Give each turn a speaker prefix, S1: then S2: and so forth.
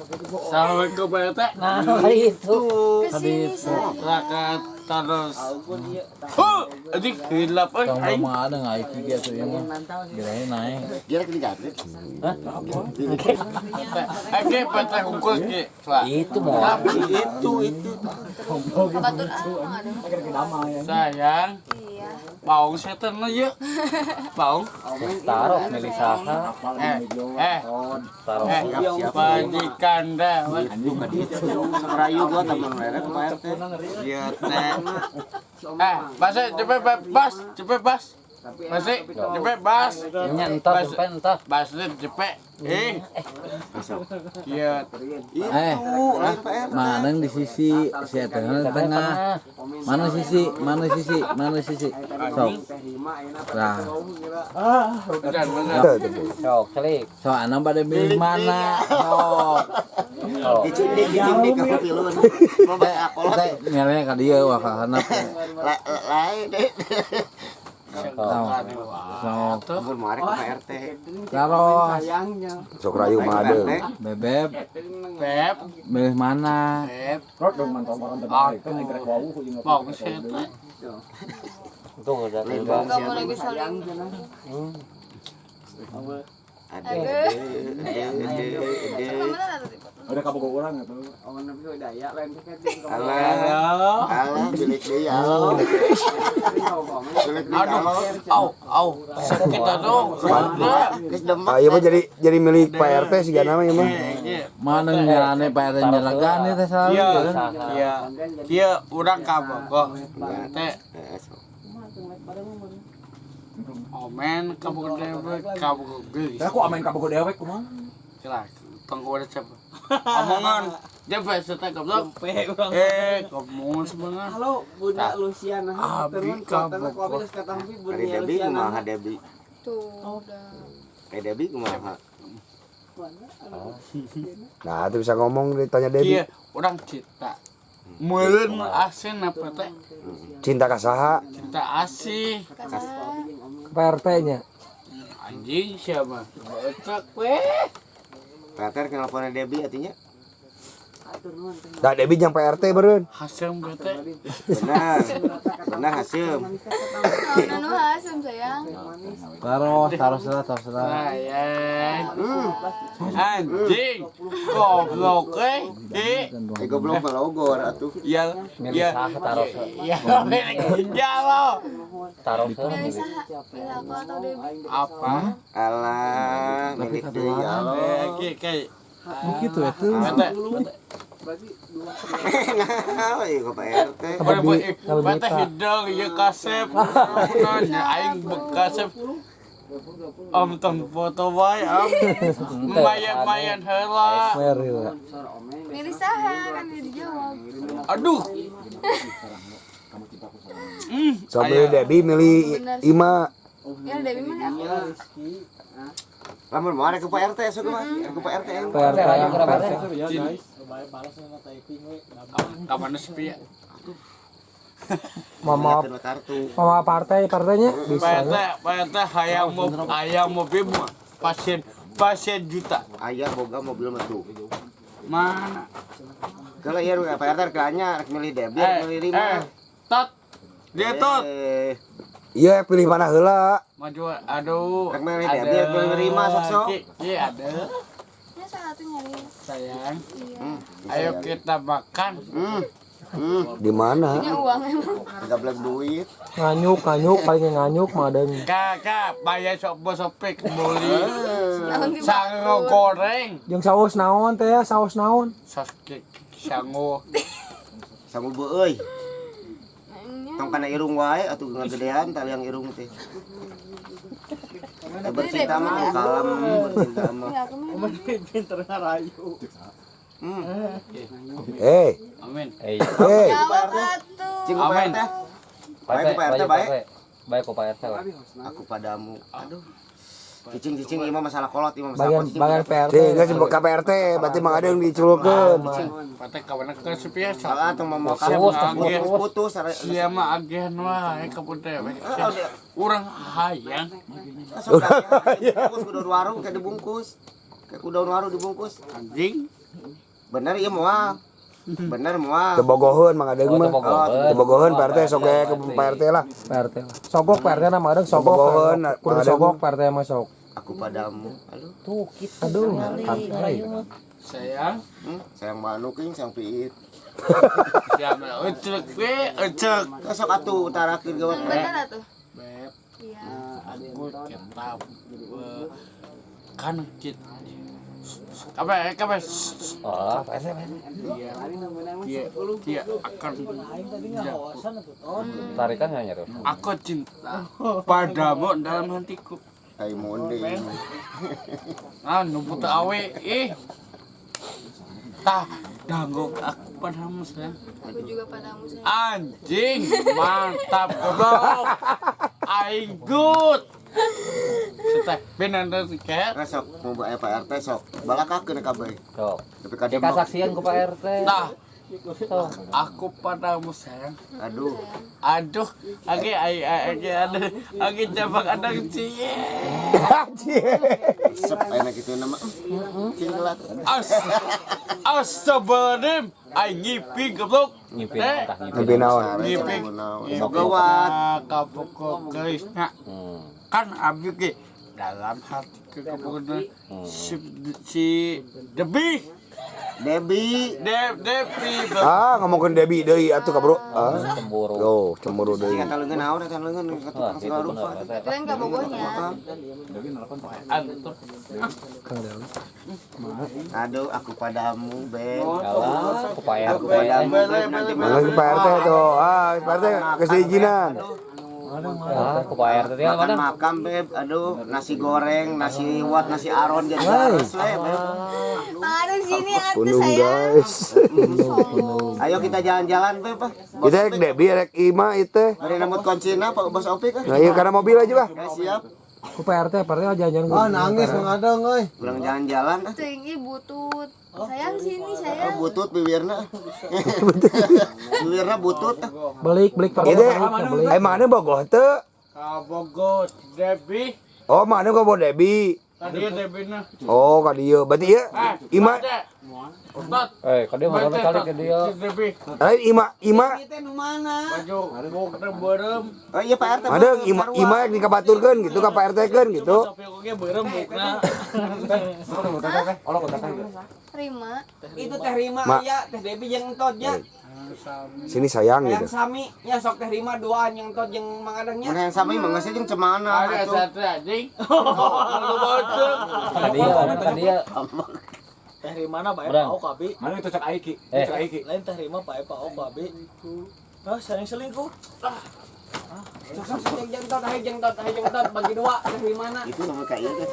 S1: Assalamualaikum, Pak RT.
S2: Nah, itu.
S3: Kesini saya.
S1: Rakat terus. Oh, anjing hilap euy
S4: Tong
S1: aing.
S4: mah ada nggak iki gitu ya mah. Kirain naik.
S5: Kira diganti.
S1: Eh, ge PT hungkul ge. Lah.
S2: Itu mau.
S5: Itu.
S3: Batur ah, ada.
S1: Sayang,
S3: Iya.
S1: baung setan lah yuk. Baung.
S2: Taruh milih saha.
S1: Eh, eh,
S2: Taruh.
S1: eh, majikan dah.
S5: Rayu gua temen mereka ke Pak RT.
S1: Iya, teh. Eh, bas, cepet bas, cepet bas. Masih, cepet bas.
S2: Nya entar sampai entar.
S1: Bas, cepet. Eh, iya.
S4: Eh,
S5: Lain Pak RT.
S4: mana yang di sisi si eta di tengah. Mana sisi, mana sisi, mana sisi. Sok. Nah,
S1: Benar, benar.
S2: Sok, celik.
S4: sok anak pada milih mana? Sok.
S2: Sok.
S5: Dicindik, dicindik ke pilun. Mau bahasa kolot.
S4: Teh nyalanya ka dieu wah ka handap.
S5: Lain deh.
S4: Sok.
S5: Ampun mau arek ke Pak RT.
S4: Taros.
S6: Sok rayu mah ada.
S4: Bebeb
S1: Beb,
S4: milih mana?
S1: beb. Aduh, baung setan.
S2: Tuh udah.
S5: Lain
S2: Udah.
S5: bang
S3: Kamu
S5: siapa?
S3: lagi saling.
S5: Ada,
S3: Aduh.
S5: ada.
S3: Kamu ada di foto.
S7: Udah kabogo urang atuh.
S5: Alah, alah, bilik deui alo. Bilik deui
S1: Aduh,
S5: alo.
S1: au, au, sakit aduh.
S5: Geus demek.
S6: Ah, iya mah jadi milik Pak RT sih nama ya mah.
S1: Iya,
S4: Mana nyalane Pak RT nyalakan ieu teh selalu
S1: Iya,
S4: ya kan?
S1: iya. Iya, urang ka Bogor. Teh,
S5: Eh, sok.
S1: omen ka Bogor dewek, ka Bogor geus.
S7: Aku amen kabogo dewek kumaha?
S1: Lah, tong udah siapa? Omongan, dia biasa goblok. Eh, ngomong sebenarnya.
S8: Halo Bunda Luciana.
S1: Abi ka Bogor.
S5: Ari Debi kumaha Debi?
S3: Tuh, udah.
S5: Eh Debi kumaha?
S6: Nah, itu bisa ngomong ditanya Debi.
S1: Iya, orang cinta. Meureun asin apa teh?
S6: Cinta ka saha?
S1: Cinta asih.
S9: Pak RT-nya.
S1: Anjing siapa? Bocok weh.
S5: Pak RT nelpon Debi atunya.
S6: Dah Debi jeung Pak RT beureun.
S1: Haseum bete.
S5: Benar. Benar hasil.
S3: Naon anu hasem sayang.
S4: Taros, taros lah, taros lah.
S1: Sayang. Anjing. Goblok eh. Eh.
S5: Eh goblok mah logor atuh.
S1: Ya,
S2: Milih
S1: ya.
S2: saha taruh.
S1: Ya, ya lo.
S2: Taruh.
S3: Milih saha? Milih aku atau Debi?
S1: Apa?
S5: Alah, milik deui alo.
S1: Eh, ki kayak
S4: Begitu ya tuh.
S1: Bete.
S5: Nah, ieu ke Pak RT.
S9: Kalau
S1: Bete
S9: beta.
S1: hidung ya kasep. Nanya aing bekasep. Om tong foto wae om. Mayan-mayan heula.
S9: Meri lah.
S3: Milih saha kan udah dijawab.
S1: Aduh.
S6: Sok milih Debi milih Ima.
S3: Ya Debi mah aku.
S5: Lamun mau arek ke Pak RT sok mah. Arek ke Pak RT.
S9: Pak RT. Pak RT.
S1: Kamana sepi ya?
S9: Mama
S5: Ingatkeun kartu.
S9: mama partai partainya bisa.
S1: Pak RT, Pak RT hayang mau hayang mobil mah pasien pasien juta.
S5: Aya boga mobil mah tuh.
S1: Mana?
S5: Kalau ieu Pak RT rek nanya rek milih Debi rek
S1: Eh,
S5: milih Rima.
S1: eh, tot. Dia tot.
S5: Eh,
S6: Iya, pilih mana heula?
S1: Maju, aduh.
S5: Rek milih Debi, rek milih Rima, sok-sok.
S1: Ki, ki, ada.
S3: Ya salah tuh nyari.
S1: Sayang.
S3: Iya.
S1: Ayo kita makan.
S6: Di mana?
S3: Punya uang emang.
S5: Gablek duit.
S9: Nganyuk nganyuk paling nganyuk mah ada.
S1: Kakak, bayar sok bos sopik beli
S3: Naon di
S1: sango goreng.
S9: Jeung saus naon teh ya, saus naon?
S1: Sos kek sango.
S5: Sangu beueuy.
S3: Nya.
S5: Tong kana irung wae atuh ngagedean taliang irung teh. Eh, bercinta mah kalem, bercinta mah.
S3: Milih aku mah.
S8: Pinter ngarayu.
S6: Eh,
S1: Amin.
S2: Eh,
S6: eh.
S3: Jawab atuh.
S5: Cing ku Pak
S1: Amin.
S5: RT. Baik ku Pak RT baik.
S2: Baik ku Pak RT lah.
S5: Aku padamu. Aduh. Cicing-cicing ieu mah masalah kolot, ieu mah masalah
S9: Bagian
S5: kolot. Cicing.
S9: bagian PRT.
S6: Cing, geus ka Pak RT, berarti Mang Adeng diculkeun.
S1: Pate kawana ke sepi ya sok.
S5: Salah tong mau
S2: Putus,
S5: putus putus
S1: Sia mah agehan wae ka dewek. Urang hayang.
S5: Dibungkus ku daun warung kayak dibungkus. Kayak ku daun warung dibungkus.
S1: Anjing.
S5: Bener ieu moal. Bener moal.
S6: Teu bogoheun Mang Adeng mah.
S2: Teu
S6: Teu bogoheun Pak RT sok ge ke Pak RT lah.
S9: Pak RT lah. Sogok Pak RT na Mang Adeng sogok.
S6: Bogoheun,
S9: Kudu
S6: Mang Adeng.
S9: sogok Pak RT mah sok.
S5: Aku padamu. Aduh.
S2: Tuh gitu.
S9: Aduh, pantai.
S1: Sayang.
S5: Sayang manuk ing sayang piit.
S1: Siap, ecek we, ecek.
S5: Sok atuh utarakeun gawat.
S3: Yang bener atuh.
S1: Beb,
S3: Iya.
S1: aku cinta kan kita apa apa
S2: Oh, Pak RT, Pak RT.
S1: dia dia akan
S2: Tarikan nggak tuh?
S1: aku cinta padamu dalam hatiku.
S5: Tai monde.
S1: Ah, numpuk awe ih. Tah, danggok aku padamu sayang.
S3: Aku juga padamu sayang.
S1: Anjing, mantap goblok. Aing good. Setelah benar tiket.
S5: Nah, sok mau aya Pak RT sok. Balakakeun kabeh.
S2: Sok.
S5: Tapi ka dia
S2: Kasaksian ku Pak RT.
S1: Tah, aku padamu sayang.
S5: Aduh.
S1: Aduh, age ai age ada age cabang adang cie.
S5: Sep enak gitu nama. Cing gelat.
S1: As Astagfirullahaladzim, aing ngiping goblok.
S2: Ngipin tah ngipin.
S6: Ngipin naon?
S1: Ngiping.
S5: Sok gawat.
S1: Kapoko Krishna. Kan abi ge dalam hati kekebun si si Debi
S5: Debi.
S1: Debi
S6: Ah, ngomongkeun Debi deui atuh ka bro. Ah.
S2: Cemburu.
S6: Tuh, cemburu deui.
S5: Cing eta leungeun naon eta leungeun ka
S2: Wah,
S5: tukang
S2: itu
S5: segala rupa.
S2: bener.
S3: Itu yang gak bogohnya.
S1: Antum.
S5: Aduh, aku padamu, Beb.
S2: Alah, ku Pak
S5: Aku
S2: RT.
S5: padamu, Beb. Nanti
S6: Lagi Pak RT tuh. Ah, Pak RT kasih izinan.
S2: Ah, ku Pak RT tinggal
S5: Makan
S2: mana?
S5: makan, Beb. Aduh, nasi goreng, nasi liwet, nasi aron jadi harus, we, Beb.
S3: Mang Adeng sini atuh
S6: Gunung
S3: sayang.
S6: guys.
S3: Sombong.
S5: Ayo kita jalan-jalan, Beb. ah. Bos
S6: Kita rek
S5: Opik.
S6: Debi rek Ima itu.
S5: Bari nembut kuncina Pak Bos Opik ah.
S6: Nah, iya karena mobil aja lah.
S5: Ya, siap.
S9: Ku Pak RT, Pak RT jalan-jalan.
S8: Ah nangis Mang Adeng euy.
S5: Pulang jalan-jalan ah.
S3: Teuing ih butut. Sayang sini
S5: Oh,
S3: sayang.
S5: butut bibirna. Bibirna butut. ah.
S9: Belik, belik Pak RT.
S6: Itu
S9: Belik.
S6: eh mana bogoh teu?
S1: Kabogo Debi
S6: Oh, mana kau bawa Debi?
S1: tadi Debi na
S6: Oh, ka dieu. Berarti ieu Ima
S1: Ustad
S2: Eh, ka dia mah rame kali ke dia.
S1: Si Debi
S6: lain Ima Ima
S1: baju bokna beureum
S5: Oh iya Pak RT.
S6: ada Ima Ima yang dikabaturkeun gitu ka Pak RT keun gitu.
S1: Tapi oge beureum bokna.
S3: Rima.
S8: Itu teh Rima
S6: Ma.
S8: aya, teh Debi jeung entot nya.
S6: Sini sayang
S8: Yang
S6: gitu.
S8: sami nya sok teh Rima duaan yang entot jeung Mang Adeng nya.
S5: Mun yang sami mah geus jeung cemana
S1: Ada
S5: atuh.
S1: satu anjing. Lu bocor.
S2: Ka dia, ka dia.
S8: Teh Rima na bae
S2: Berang.
S8: pao kabi.
S7: Mana itu cek Aiki?
S2: Eh.
S7: Cek Aiki.
S8: Lain teh Rima bae pao kabi. Ah, sayang selingkuh. Sok sok sok jeung entot, hayu jeung entot, hayu jeung entot bagi dua teh Rima na.
S5: Itu nama kayak ieu.